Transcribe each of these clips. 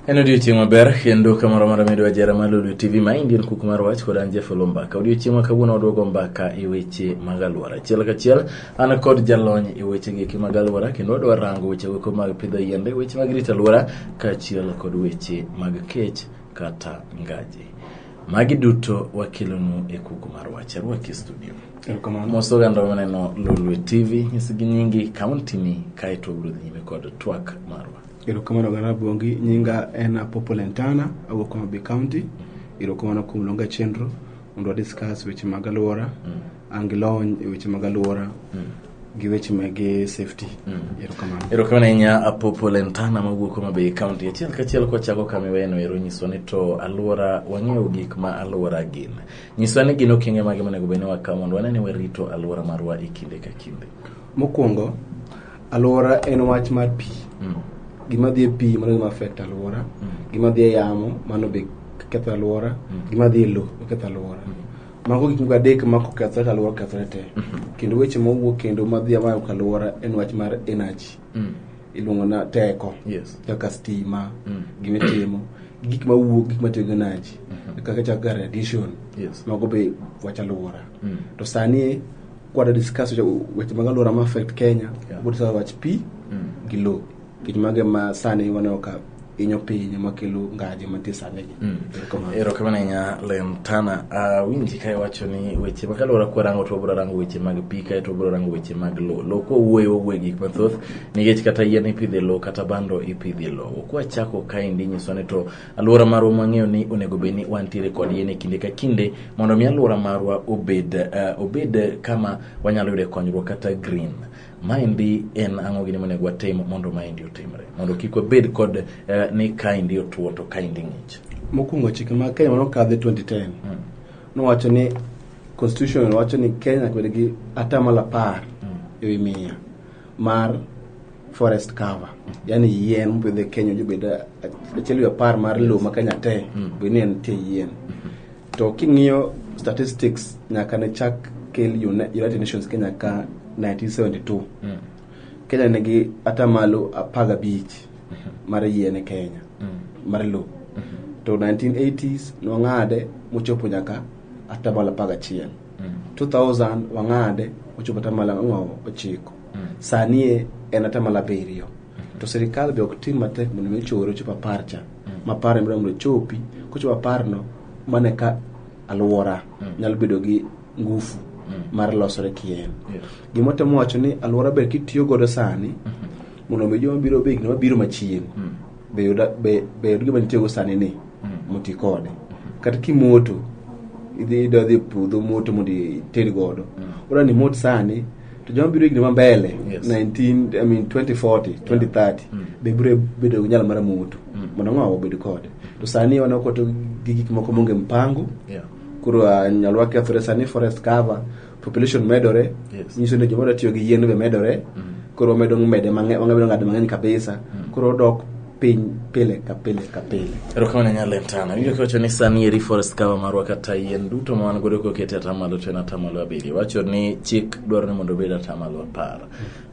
En odiochieng' maber kendo kamoro amora midwa jera mar Lolwe TV ma Indian Kuku mar Wach kod an Jeff Olombaka. Odiochieng' ma kawuono waduogo mbaka e weche mag alwora. Achiel kachiel an kod jalony e weche giki mag alwora kendo wadwa rango weche goeko mag pidho yiende, weche mag rito alwora kaachiel kod weche mag kech kata ngaji. Magi duto wakelonu e Kuku mar Wach. Arwaki e studio. Erokamano. Mos oganda maneno Lolwe TV, nyisgi nyingi, kaunti ni kaeto wabiro dhi nyime kod twak marwa. Erokamano oganda Rabuongi, nyinga en Apopo Lentana, awuok Homa Bay County. Erokamano kuom luonga e chenro mondo wa discuss weche mag alwora. An gi lony e weche mag alwora gi weche mag safety. Erokamano. Erokamano ahinya Apopo Lentana mawuok Homa Bay County. Achiel kachiel kwachako kama iweyeno ero nyiswa ni to alwora wang'eyo gik ma alwora gin. Nyiswa ni gin okenge mage monego bed ni wakawo mondo wane ni warito alwora marwa e kinde ka kinde. Mokwongo, alwora en wach mar pi. Gima dhi e pi mano gima affect alwora. Gima dhi e yamo mano be ketho alwora. Gima dhi e lowo be ketho alwora. Mago gik moko adek ma kokethore to alwora okethore te. Kendo weche mowuok kendo madhi amako alwora en wach mar energy. Iluongo na teko. Yes. Kaka stima, gimitimo, gik mawuok, gik matiyo gi energy. Kaka chako radiation. Yes. Mago be wach alwora. To sani kwada discuss weche mag alwora ma affect Kenya, wabiro discuss wach pi gi lowo. Nikech mago ema sani waneno ka hinyo piny makelo ngaje mantie sani gi. Erokamano. Erokamano ahinya Lentana. Awinji ka iwacho ni weche mag alwora kwarango to wabiro rango weche mag pi kaeto wabiro rango weche mag lowo. Lowo kwawuoyo wawuoyo e gik mathoth nikech kata yien ipidho e lowo kata bando ipidho e lowo. Kwachako kaendi nyiswa ni to alwora marwa mwang'eyo ni onego bed ni wantiere kod yien e kinde ka kinde mondo mi alwora marwa obed kama wanyalo yude konyruok kata green. Maendi en ang'o gini monego watim mondo maendi otimre mondo kik wabed kod ni kaendi otuo to kaendi ng'ich. Mokwongo chike mag Kenya manokadhe 2010 nowacho ni constitution wacho ni Kenya nyaka bed gi atamalo 10 ewi 100 mar forest cover. Yani yien mopidh e Kenya onego bed 1 ewi 10 mar lowo ma Kenya te bed ni nitie yien. To king'iyo statistics nyaka ne chak kel United Nations Kenya ka 1972. Kenya nigi atamalo 15 mar yien e Kenya mar lowo. To 1980s nwang'ade mochopo nyaka atamalo 11. 2000 wang'ade mochopo atamalo 9. Sani e en atamalo 7. To sirikal be ok tim matek mondo mi ochore ochop 10 cha. Ma 10 ema mondo ochopi, kochopo 10 no mane ka alwora nyalo bedo gi ngufu mar losore kien. Gima watemo wacho ni alwora ber kitiyo godo sani mondo mi joma biro higni mabiro machien be yud gima nitiyogo sani ni mondo ti kode. Kata kimoto idhi idwa dhi e puodho moto mondo ited godo. Odwa ni imot sani to joma biro higni ma mbele 19 I mean 2040 2030 be biro bedo gi nyalo mar moto mondo ang'o wabed kode. To sani waneno ka watiyo gi gik moko maonge mpango. Koro alwora kethore sani forest cover population medore nyiso ni joma dwa tiyo gi yien be medore. Koro wamedo mede mang'eny wamedo ng'ado mang'eny kabisa. Koro odok piny pile ka pile ka pile. Erokamano ahinya Lentana. Winjo kiwacho ni sani eri forest cover marwa kata yien duto ma wan godo kokete atamalo to en atamalo 7. Wacho ni chik dwaro ni mondo obed atamalo 10.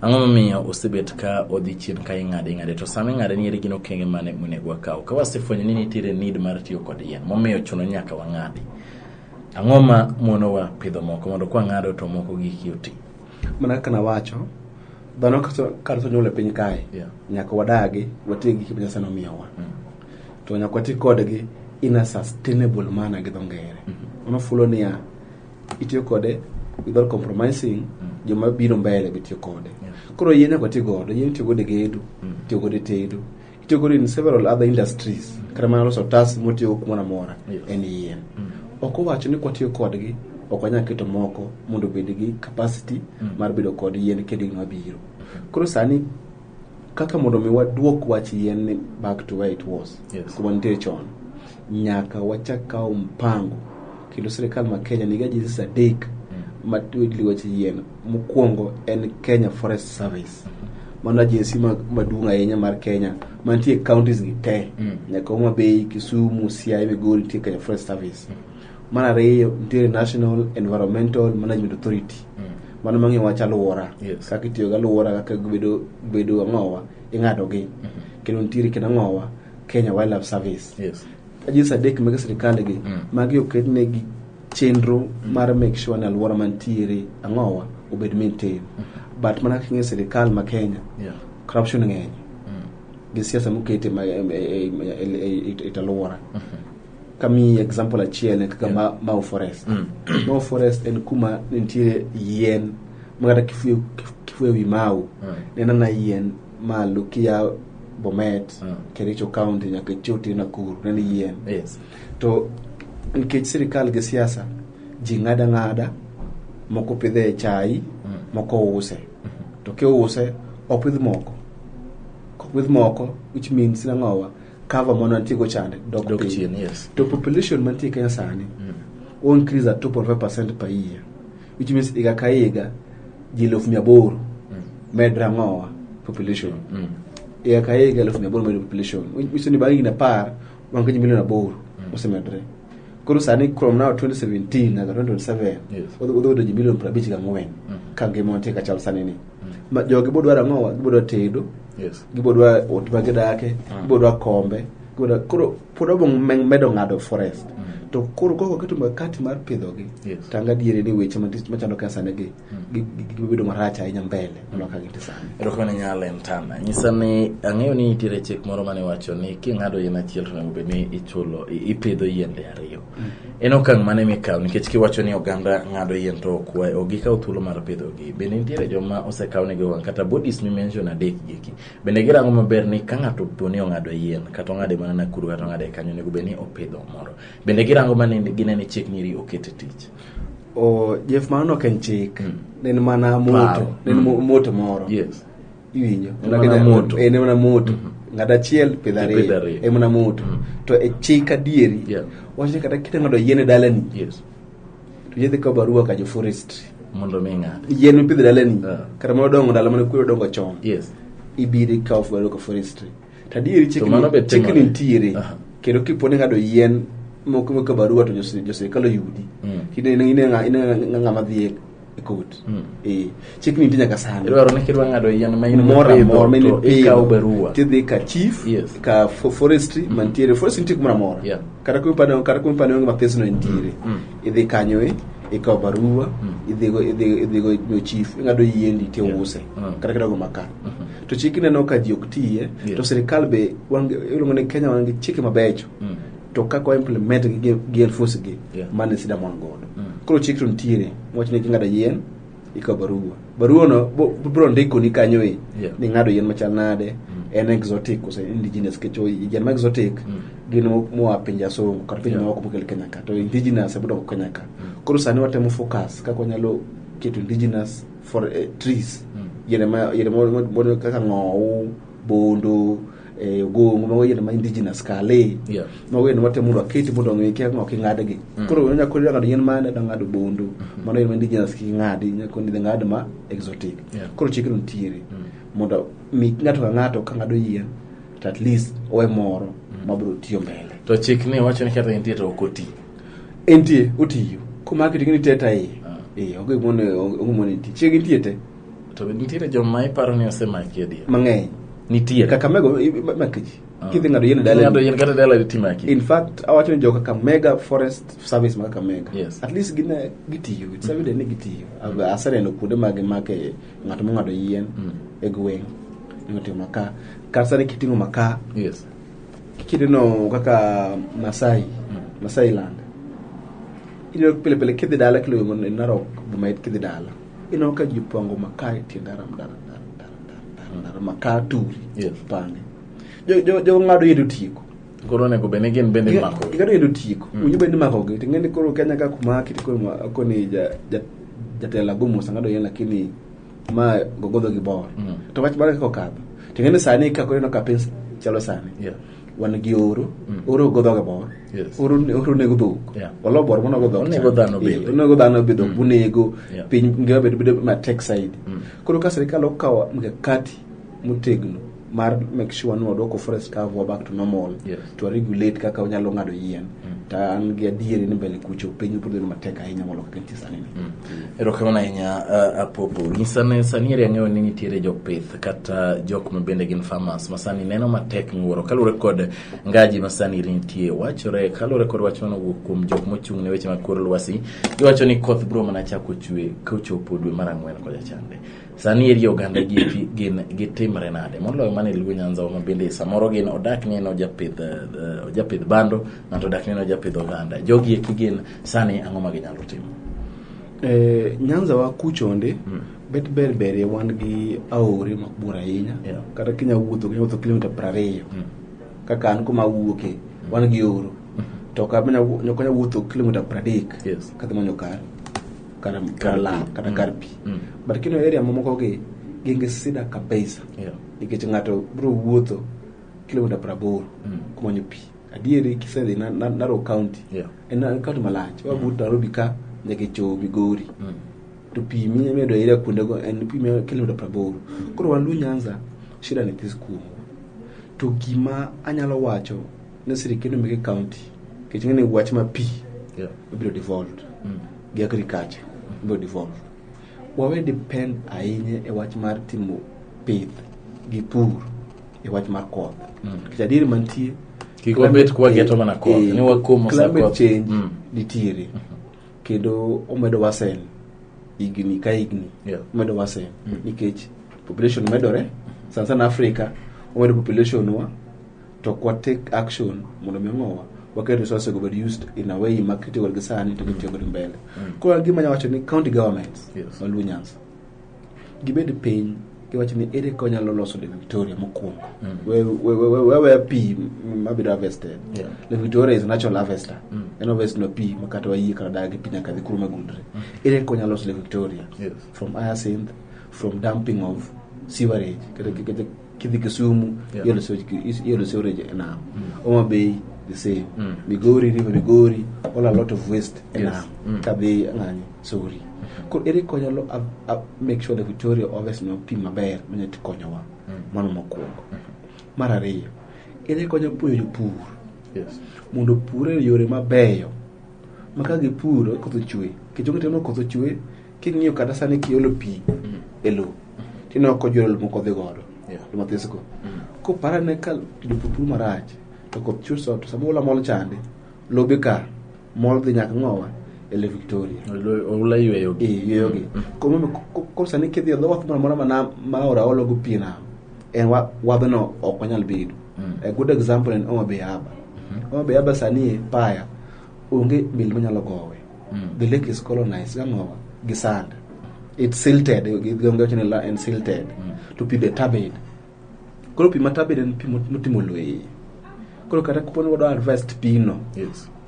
Ang'o momiyo osebet ka odhi chien ka ing'ade ing'ade to sama ing'ade ni eri gin okenge mane monego wakaw? Ka wasefwenyo ni nitiere need mar tiyo kod yien momiyo chuno ni nyaka wang'adi. Ang'o ma monowa pidho moko mondo kwang'ado to moko giki oti? Mana kaka nawacho, dhano kata onyuol e piny kae, nyaka wadagi wati gi gik ma Nyasaye nomiyowa. To nyaka wati kodgi in a sustainable manner gi dho ngere. Mano fulo niya, itiyo kode without compromising joma biro mbele be tiyo kode. Koro yien nyaka wati godo, yien itiyo godo e gedo, itiyo godo e tedo, itiyo godo in several other industries. Kata mana loso otas mwatiyogo kumoro amora en yien. Ok owacho ni kwatiyo kodgi ok wanyal keto moko mondo obed gi capacity mar bedo kod yien kendo higni mabiro. Koro sani kaka mondo mi waduok wach yien ni back to where it was, kuma nitie chon, nyaka wachak kawo mpango kendo sirikal ma Kenya nigi agencies adek ma deal wach yien. Mokwongo en Kenya Forest Service. Mano agency maduong' ahinya mar Kenya mantie e counties gi te. Nyaka Homa Bay, Kisumu, Siaya, Migori nitie Kenya Forest Service. Mar ariyo nitiere National Environmental Management Authority. Mano mang'iyo wach alwora. Kaka itiyo gi alwora, kaka bedo ang'owa, ing'ado gi. Kendo nitiere kendo ang'owa, Kenya Wildlife Service. Yes. Agencies adek mag sirikal gi magi oketnegi chenro mar make sure ni alwora mantiere ang'owa obed maintain. But mana kaka ing'eyo sirikal ma Kenya, corruption ng'eny gi siasa mokete e alwora. Kamiyi example achiel en kaka Mau Forest. Mau Forest en kuma nitiere yien ma kata kifuyo wi Mau, neno na yien malo kia Bomet, Kericho County nyaka ichoti Nakuru, neno yien. To nikech sirikal gi siasa, ji ng'ada ng'ada, moko pidhe chai, moko use. To kiuse, ok pidh moko. Kopidh moko, which means nang'owa, cover mano nitie go chande dok Dok piny. chien, yes. To population mantie Kenya sani, o increase at 2.5% per year, which means higa ka higa ji 800,000 medre ang'owa population. Higa ka higa 800,000 medre population. Nyiso ni bang' higni 10 wan gi ji milion 8 osemedre. Koro sani from now 2017 nyaka 2027 wadhi yudo ji milion 54 ka ngima mantie kachal sani ni. Ma jogi bodwaro ang'owa, gibodwa tedo, gibodwa ot ma gidake, gibodwa kombe, gibodwa koro pod wabo medo ng'ado forest. To koro kok waketo mikakati mar pidhogi, to ang' adieri ni weche machando Kenya sani gi gibedo marach ahinya mbele moloyo kaka gintie sani. Erokamano Nyalen Tana. Nyisa ni ang'eyo ni nitiere chik moro mane wacho ni king'ado yien achiel to onego bed ni ichulo ipidho yiende ariyo. En okang' mane mikawo nikech kiwacho ni oganda ng'ado yien to ok ok gikaw thuolo mar pidhogi. Bende nitiere joma osekaw negi okang' kata bodies mi mention adek gi eki. Bende girango maber ni ka ng'ato opo ni ong'ado yien kata ong'ade mana Nakuru kata ong'ade kanyo onego bed ni opidho moro. Bende girango mane gine ni chik niri oket e tich. O Jeff, mano ok en chik. Ne en mana moto, ne en moto moro. Iwinjo? En mana moto. En mana moto. Ng'ado achiel pidho Pidho ariyo. ariyo. En mana moto. To e chik adieri, wacho ni kata kitang'ado yien e dalani, to yedhe kawo barua ka jo forestry. Mondo mi ng'ade. Yien mipidho e dalani, kata manodongo ndalo mane kwe odongo chon. Ibiro ikawo barua ka forestry. To adieri To mano be chikni timore. nitiere. Kendo kipo ni ng'ado yien moko moko barua to jo sirikal oyudi. Ine ng'ama dhi e court. Chikni nitie nyaka sani. Idwaro ni kidwa ng'ado yien ma in Moro mipidho amora ma in to ipidho, ikawo barua. tidhi ka chief, ka forestry mantiere, forestry nitie kumoro amora. Kata kuma ipande onge mathis no entiere. Idhi kanyo e, ikawo barua, idhigo miyo chief, ing'ado yiendi tiuse. Kata kidwa go makaa. To chik ineno ka ji ok tiye, to sirikal be iluongo ni Kenya wan gi chike mabecho. To kaka wa implement gi gi enforce gi, mano e sida ma wan godo. Koro chik to nitiere, wach ni king'ado yien, ikawo barua. Barua no biro ndikoni kanyo e, ni ng'ado yien machal nade, en exotic kose indigenous, nikech yien ma exotic gin moa pinje asungu kata pinje maoko mokel Kenya ka, to indigenous ema odongo Kenya ka. Koro sani watemo focus kaka wanyalo keto indigenous for trees, yiende ma yiende mo kaka ng'owu, bondo, ogongo, mago yiende ma indigenous kale. Mago yiende watemo mondo waket mondo ong'e kia ng'o king'adgi. Koro nyako koni ng'ado yien mane, da ng'ado bondo, mano yien ma indigenous kik ing'adi, nyako ni dhi ng'ad ma exotic. Koro chikno nitiere mondo mi ng'ato ka ng'ato ka ng'ado yien to at least owe moro mabiro tiyo mbele. To chik ni wacho ni kata entie to ok oti. Entie, otiyo. Komaki to ing'e ni teta iye. Onge gimoro nitie. Chik nitie te. To be nitiere joma iparo ni osemaki adier? Mang'eny. Nitie. Kakamega imako ji. Kidhi ng'ado yien e dalani. Ng'ado yien kata e dalani timaki. In fact, awacho ni jo Kakamega Forest Service ma Kakamega. At least gin gitiyo. It's evident ni gitiyo. Aseneno kuonde ma gimake ng'at mong'ado yien e gweng'. Ni makaa. Kata sani kiting'o makaa. Kineno kaka Masai, Masai land. Ineno pile pile kidhi dala kiluongo ni Narok Bomet kidhi dala. Ineno ka ji opango makaa e tie ndara ndara ndara ndara ndara ndara makaa turi. Pange. Jo ng'ado yien otieko. Koro onego bed ni gin bende imako. Ging'ado yien otieko. Winjo bed ni imakogi. To ing'e ni koro Kenya ka kumaki to koro koni jatelo ago mos ang'ado yien lakini ma gogodho gi bor. To wach mar kaka okadho. To ing'e ni sani ka koro ineno ka piny chalo sani. Wan gi oro, oro go dhoge bor. Oro oro nego dhok. Olo bor monego dhok. Onego dhano bende. Onego dhano be dhok bunego. Piny ngima bedo matek saidi. Koro ka sirikal okawo mikakati motegno mar make sure ni wadwoko forest cover back to normal. To regulate kaka wanyalo ng'ado yien. To an gi adieri ni mbele kucho piny biro bedo matek ahinya moloyo kaka nitie sani ni. Erokamano ahinya, Apopo. Nyisa ne sani eri ang'eyo ni nitiere jopith kata jok ma bende gin farmers ma sani neno matek miwuoro kaluwore kod ngaji ma sani eri nitie. Wachore kaluwore kod wach manowuok kuom jok mochung' ne weche mag kor lwasi, giwacho ni koth biro mana chako chwe kochopo dwe mar ang'wen kocha chande. Sani eri oganda gi eki gin gitimre nade? Moloyo mana e Luo Nyanza ma bende samoro gin odak ni en ojapidh bando, ng'ato odak ni en ojapidh oganda. Jogi eki gin sani ang'o ma ginyalo timo? Nyanza wa kuchonde bet ber berie wan gi aore mak bor ahinya. Kata kinya wuotho kinya wuotho kilomita 20 kaka an kuma awuoke wan gi oro to ok anyal wuotho kilomita 30 kadhi manyo kar lak kata kar pi. But kino area mamoko gi gin gi sida kabisa nikech ng'ato biro wuotho kilomita 80 kumanyo pi. Adieri kisedhi Narok County, en county malach oa but Nairobi ka nyaka ichopo Migori to pi mimedo area kuondego en pi ma kilomita 80. Koro wan Luo Nyanza shida ni this kuomwa. To gima anyalo wacho ne sirikende meke county nikech ing'e ni wach ma pi ibiro devolved gi agriculture ibiro devolve. Wawe depend ahinya e wach mar timo pith gi pur e wach mar koth. Nikech adieri mantie Kik wabet kwageto mana koth, ni wakomo sa climate koth. change nitiere kendo omedo worsen higni ka higni. Omedo worsen nikech population medore sana sana Africa omedo population wa to ok wa take action mondo mi ang'owa waket resources go bed used in a way ma kitiyo kodgi sani to gitiyo godo mbele. Koro an gima anyalo wacho ni county governments ma Luo Nyanza gibed piny giwacho ni ere kaka wanyalo loso Lake Victoria mokwongo. We pi mabedo harvested. Lake Victoria is a natural harvester. En harvest no pi ma kata wayie kata dagi pi nyaka dhi kuro magundre. Ere kaka wanyalo loso Lake Victoria from hyacinth, from dumping of sewerage. Kata kidhi Kisumu, iolo sewerage e nam. Homa Bay the same. Migori, River Migori, all a lot of waste e nam. Kadhi ng'ani, sorry. Koro ere kaka wanyalo make sure Lake Victoria harvest no pi maber manyalo konyowa. Mano mokwongo. Mar ariyo, ere kaka wanyalo puonjo jopur mondo opur e yore mabeyo ma ka gipuro koth ochwe, nikech onge timo koth ochwe king'iyo kata sani kiolo pi e lowo tineno kojwero lowo moko dhi godo lowo mathis go. Koparane ka jopur puro marach to koth chwe to sama oula mol chande lobe ka mol dhi nyaka ng'owa e Lake Victoria. Oula yweyo gi. Yweyo gi. Koro sani kidhi e dho wath moro amora ma aora olo go pi e nam, en wadhno ok wanyal bedo. A good example en Homa Bay Harbour. Homa Bay Harbour sani e paya onge meli manyalo gowe. The lake is colonized gang'owa gi sand. It's silted, gi dho ngere wacho ni en silted. To pi be turbid. Koro pi ma turbid en pi motimo lowo e iye. Koro kata kapo ni wadwa harvest pi no,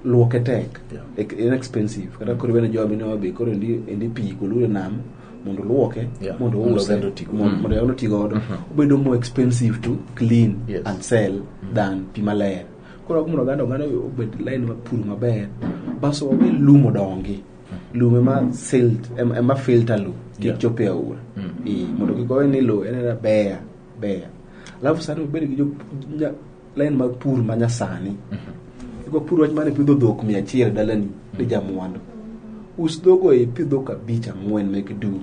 luoke tek. En expensive. Kata koro iwene jowa mine Homa Bay koro endi pi goluru e nam mondo luoke, mondo Mondo ouse, oganda oti godo. Mondo oganda oti godo. Obedo more expensive to clean and sell than pi maler. Koro mondo oganda obed line mar pur maber, baso wawe lum odongi. Lum ema silt, ema filter lowo kik chop e aora. Mondo kik owe ni lowo en ena beya, beya. Alafu sani wabed gi line mar pur ma nyasani. Kik wapur wach mane pidho dhok 100 dalani ni jamwandu. Us dhogo e ipidh dhok 5 4 mek dum.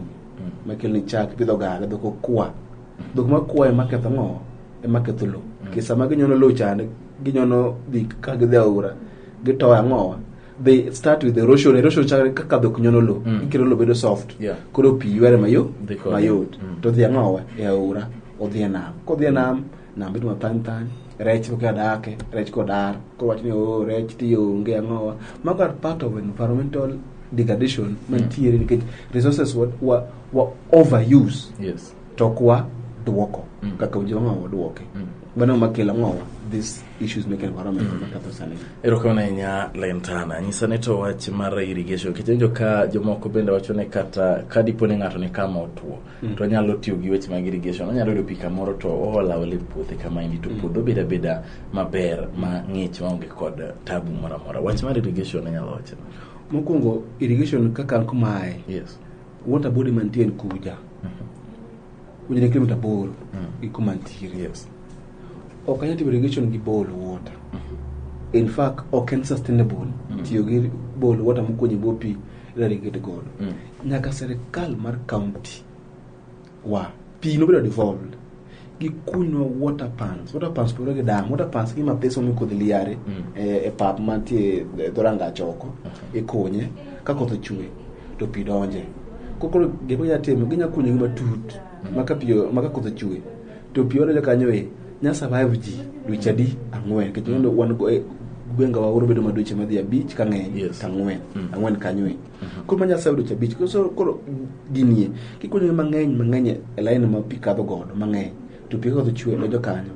Makelni chak, ipidho gala, dhok okwa. Dhok makwa ema ketho ang'o? Ema ketho lowo. Nikech sama ginyono lowo chande, ginyono dhi ka gidhi aora, gitoyo ang'owa. They start with erosion. Erosion chakre kaka dhok nyono lowo. Gikelo lowo bedo soft. Koro pi ywere Dhi kode. mayot. To dhi ang'owa e aora, odhi e nam. Kodhi e nam, nam bedo mathany thany, rech kaka dake, rech kodar. Koro wach ni oh, rech ti onge ang'owa. Mago are part of environmental degradation mantiere nikech resources wa overuse. To ok wa duoko kaka owinjo ng'awa waduoke. Mano makelo ang'owa these issues make environment makatho sani. Erokamano ahinya Lentana. Nyisa ni to wach mar irrigation nikech awinjo ka jomoko bende wacho ni kata ka dipo ni ng'ato ni kama otuo to onyalo tiyo gi weche mag irrigation, onyalo yudo pi kamoro to oolo aola e puothe kama endi to puodho bedo abeda maber ma ng'ich maonge kod tabu moro amora. Wach mar irrigation inyalo wacho nang'o? Mokwongo irrigation kaka an kuma aye. Water body mantie en Kuja. Winjo ni kilomita 8 gi kuma ntiere. Yes. Ok anyal timo irrigation gi borehole water. In fact, ok en sustainable tiyo gi borehole water mokunyo e bwo pi irrigate godo. Nyaka sirikal mar county wa pi nobedo devolved gikunywa water pans. Water pans pogore gi dam. Water pans gima thiso mikodhi liare e pap mantie e dhorangach oko ikunye ka koth ochwe to pi donje. Koro gima ginya timo ginya kunyo gi matut maka pi maka koth ochwe to pi odonjo kanyo e nya survive ji dweche adi 4 nikech mm. wan go e gwenga wa oro bedo ma dweche madhi 5 ka ng'eny Yes. to 4 4 kanyo e koro manya survive dweche 5 koro koro ginie kikunyo mang'eny mang'eny e line ma pi kadho godo mang'eny to pi koth ochwe donjo kanyo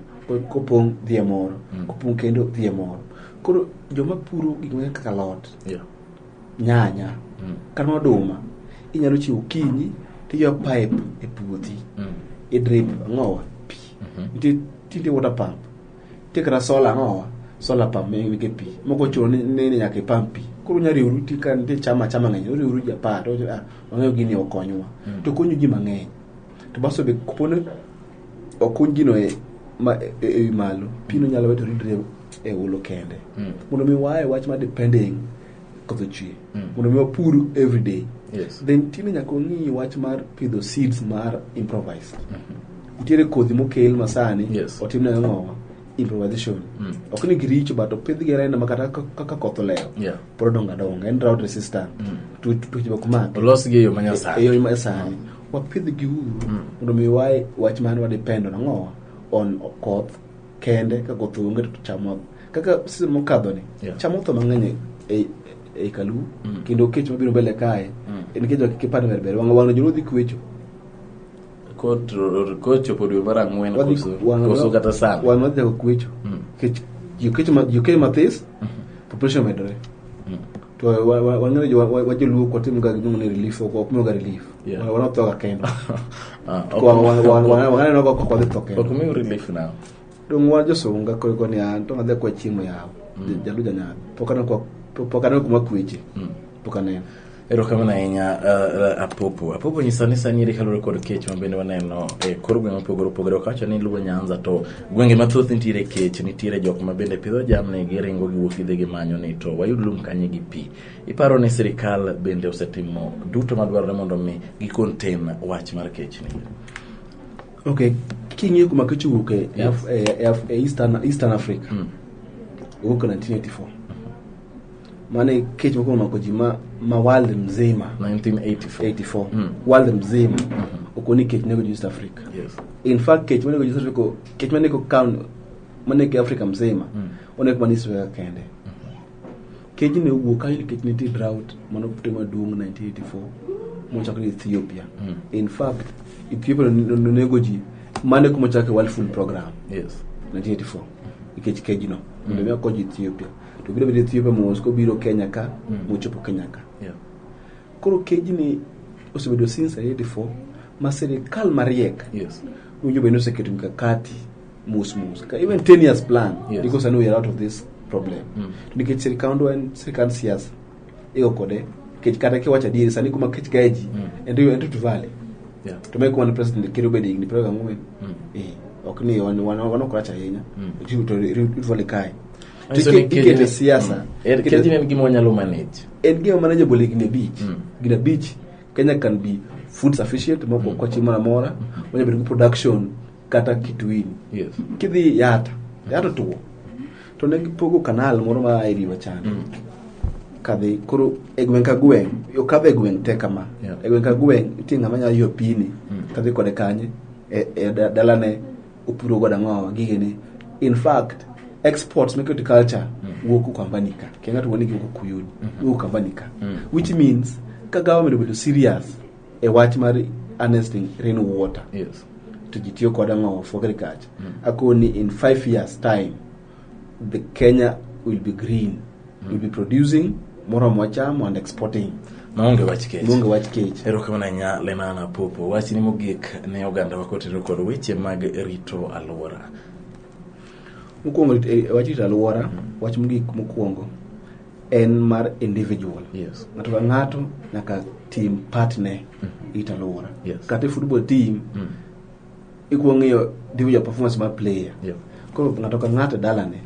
kopong' dhi e moro kopong' kendo dhi e moro koro joma puro gik mang'eny kaka alot Yeah. nyanya kata oduma inyalo chiwo okinyi tiywa pipe e puothi i drip ang'owa pi nitie tinde water pump nitie kata solar ang'owa solar pump meke pi moko ochuno ni ni nyaka ipump pi koro unya riworu ti ka nitie chama chama ng'eny uriworu ji 10 to uwacho, ah wang'eyo gini okonywa to konyo ji mang'eny to baso be koponi okuny gino e ma e wi malo pino nyalo weto ridre e ulo kende mondo mi wae wach ma depending koth ochwe mondo mi wapur every day Yes. then tinde nyaka wang'i wach mar pidho seeds mar improvised nitiere kodhi mokel masani Yes. otimne ang'owa improvisation ok ni giricho but opidhgi e line ma kata kaka koth olewo Yeah. pod odongo adonga en drought resistant tuoche ok make Olosgi e yo e manyasani. yo masani wapidh gi uru mondo mi wae wach man wa depend on ang'owa on koth kende ka koth onge to chamwa kaka season mokadho ni Yeah. cham otho mang'eny e e kalu kendo kech mabiro mbele kae en kech ok kipand berber wang' wang' joluo dhi kwecho Kochopo dwe mar 4 Wadhi- koso wang' koso kata sani. wang' wadhi chako kwecho kech ji kecho mathis population medore to wang'eyo wa joluo ok watim ga gimiluongo ni relief ok ok miwa ga relief Yeah. wanotho ga kendo Ah, waneno ga ok wadhi tho kendo Ok miu relief now. dong wan josunga koro koni an to ngadhi kwa chiemo yawo jalu janyadh pok aneno kwa pok aneno kuma kweche pok aneno Erokamano ahinya Apopo. Apopo nyisa ni sani eri kaluwore kod kech ma bende waneno e kor gwenge mopogore opogore. Ok awacho ni Luo Nyanza to gwenge mathoth nitiere kech, nitiere jok ma bende pidho jamni giringo giwuok gidhi gimanyo ni to wayud lum kanye gi pi. Iparo ni sirikal bende osetimo duto madwarore mondo mi gi contain wach mar kech ni. Okay king'iyo kuma kech owuok e Yes. E Eastern Africa owuok 1984 mane kech mokwongo omako ji ma world mzima 1984. 84 world mzima ok ni kech nego ji East Africa Yes. in fact kech manego ji East Africa kech manego count manego Africa mzima onego mana East Africa kende kejni owuok kanyo nikech nitie drought manote maduong' 1984 mochakore Ethiopia in fact Ethiopia nonego ji mane kuma ochake World Food Program Yes. 1984 nikech kejno mondo mi okony Ethiopia to biro bedo Ethiopia mos kobiro Kenya ka mochopo Kenya ka Yeah. koro kejni osebedo since 1984 ma sirikal mariek Yes. winjo bed ni oseketo mikakati mos mos ka even 10 years plan Yes. because I know we are out of this problem to nikech sirikandwa en sirikand siasa igo kode nikech kata kiwacho adieri sani kuma kech gaye ji en Rift Valley Yeah. to mae kuma ne president ker obedo higni 24 eh ok ni wan ok rach ahinya to Rift Valley kae to Manyiso ni ikete kejni- siasa Kejni en gima wanyalo manage. En gima manageable higni 5 higni 5 Kenya can be food sufficient moko kwa chiemo moro amora wanyalo bedo gi production kata kitwini Yes. kidhi Yatta Yatta otuo to ne gipogo kanal moro ma a e river chande kadhi koro e gweng' ka gweng' okadho e gweng' te kama Yeah. e gweng' ka gweng' nitie ng'ama nyalo ywa pini kadhi kode kanye e dalane opuro godo ang'owa gigene in fact exports mek horticulture wuok Ukambani ka kendo ng'ato wuon ni giwuok Ukuyuni wuok Ukambani ka which means ka government obedo serious e wach mar harnessing rain water Yes. to ji tiyo kod ang'owa for agriculture akoni in 5 years time the Kenya will be green will be producing moromo wachamo and exporting Maonge wach kech. maonge wach kech. Erokamano ahinya Lenana Apopo. Wachni mogik ne oganda wa kotenore kod weche mag rito alwora. Mokwongo wach rito alwora wach mogik mokwongo en mar individual. Yes. Ng'ato ka ng'ato nyaka tim part ne rito alwora. Yes. Kata e football team ikuongo ng'iyo individual performance mar player. Yeah. Koro ng'ato ka ng'ato e dalane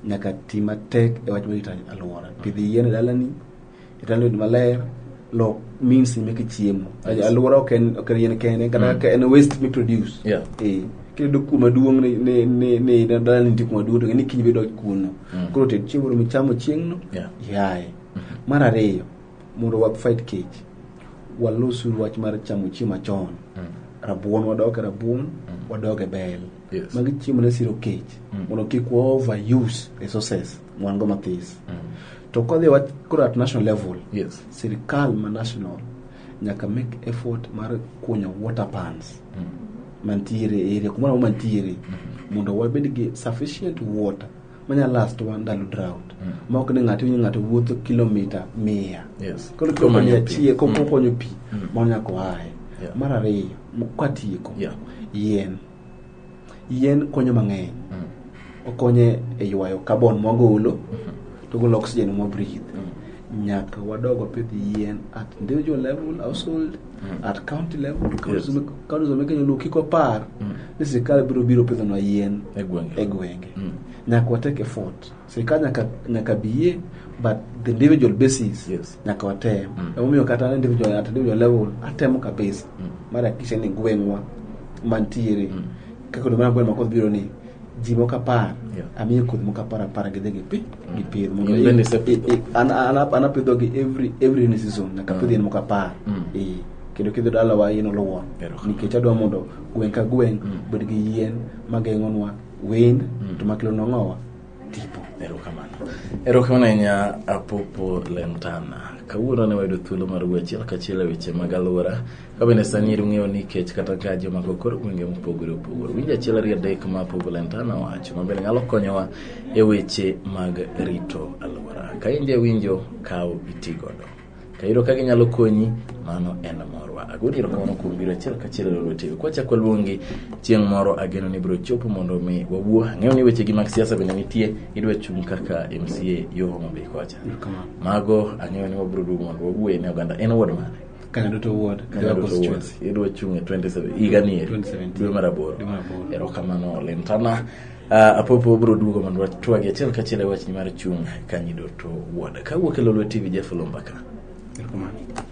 nyaka ti matek e wach mar rito alwora. Pidh yien e dalani, rit alwora maler, lok means meke chiemo. Alwora ok en yien kende, kata ka en waste mi produce. Eh, kiyudo kuma duong' ni dalani nitie kuma duong' to ng'e ni kiny biro dok kuno. Koro ted chiemo michamo chieng'no, yaye. Mar ariyo, mondo wa fight kech, walosuru wach mar chamo chiemo machon. Rabuon wadok e rabuon, wadok e bel. Magi chiemo ne siro kech, mondo kik wa overuse resources wan go mathis. To kodhi wach koro at national level, sirikal ma national nyaka make effort mar kunyo water pans mantiere e area kumoro amora mantiere mondo wabed gi sufficient water manyalo last wa ndalo drought, ma ok ni ng'ato winjo ng'ato wuotho kilomita 100 koro Komanyo kilomita pi. 100 kokonyo pi mano nyaka oaye. Mar ariyo, katieko, yien yien konyo mang'eny. Okonyo e ywayo carbon mwagolo to golo oxygen mwa breathe. Nyaka wadog wapidh yien at individual level, household, at county level, counties ma Kenya luo. Kik wapar ni sirikal biro biro pidhonwa yien E gwenge. e gwenge. Nyaka watake effort. Sirikal nyaka biyie, but the individual basis nyaka watem. Emomiyo kata an individual, at individual level atemo kabisa mar hakikisha ni gweng'wa mantiere kaka oduma gweng' ma koth biro ni ji moko 10 amiyo kodhi moko 10 10 gidhi gipidh mondo In bende isepidho? An apidho gi every rainy season nyaka pidh yien moko 10. Eh, kendo kidhi dalawa yien oluoro Erokamano. nikech adwa mondo gweng' ka gweng' obed gi yien mageng'onwa wind to makelonwa ng'owa tipo. Erokamano. Erokamano ahinya Apopo Lentana. Kawuono ne wayudo thuolo mar wuoyo achiel kachiel e weche mag alwora. Ka bende sani ung'eyo ni kech kata gaji omako kor gwenge mopogore opogore. Winj achiel ariyo adek ma Apopo Lentana owacho ma bende nyalo konyowa e weche mag rito alwora. Ka in jawinjo, kaw iti godo. Ka iyudo ka ginyalo konyi, mano en morwa. Agoni erokamano kuom biro achiel kachiel e Lolwe TV. Kwachako waluongi chieng' moro, ageno ni ibiro chopo mondo mi wawuo. Ang'eyo ni weche gi mag siasa bende nitie, idwa chung' kaka MCA yo Homa Bay kocha. Erokamano. Mago ang'eyo ni wabiro duogo mondo wawuoye ne oganda. En ward mane? Kanyaduto ward, Kanyaduto Ndhiwa ward. constituency. Idwa chung' e 27 higa ni eri. 2017. Dwe mar aboro. Dwe mar aboro. Erokamano Lentana. Apopo biro duogo mondo watwagi achiel kachiel e wachni mar chung' Kanyidoto ward. Kawuok e Lolwe TV, Jeff Oloo Mbaka. Erokamano.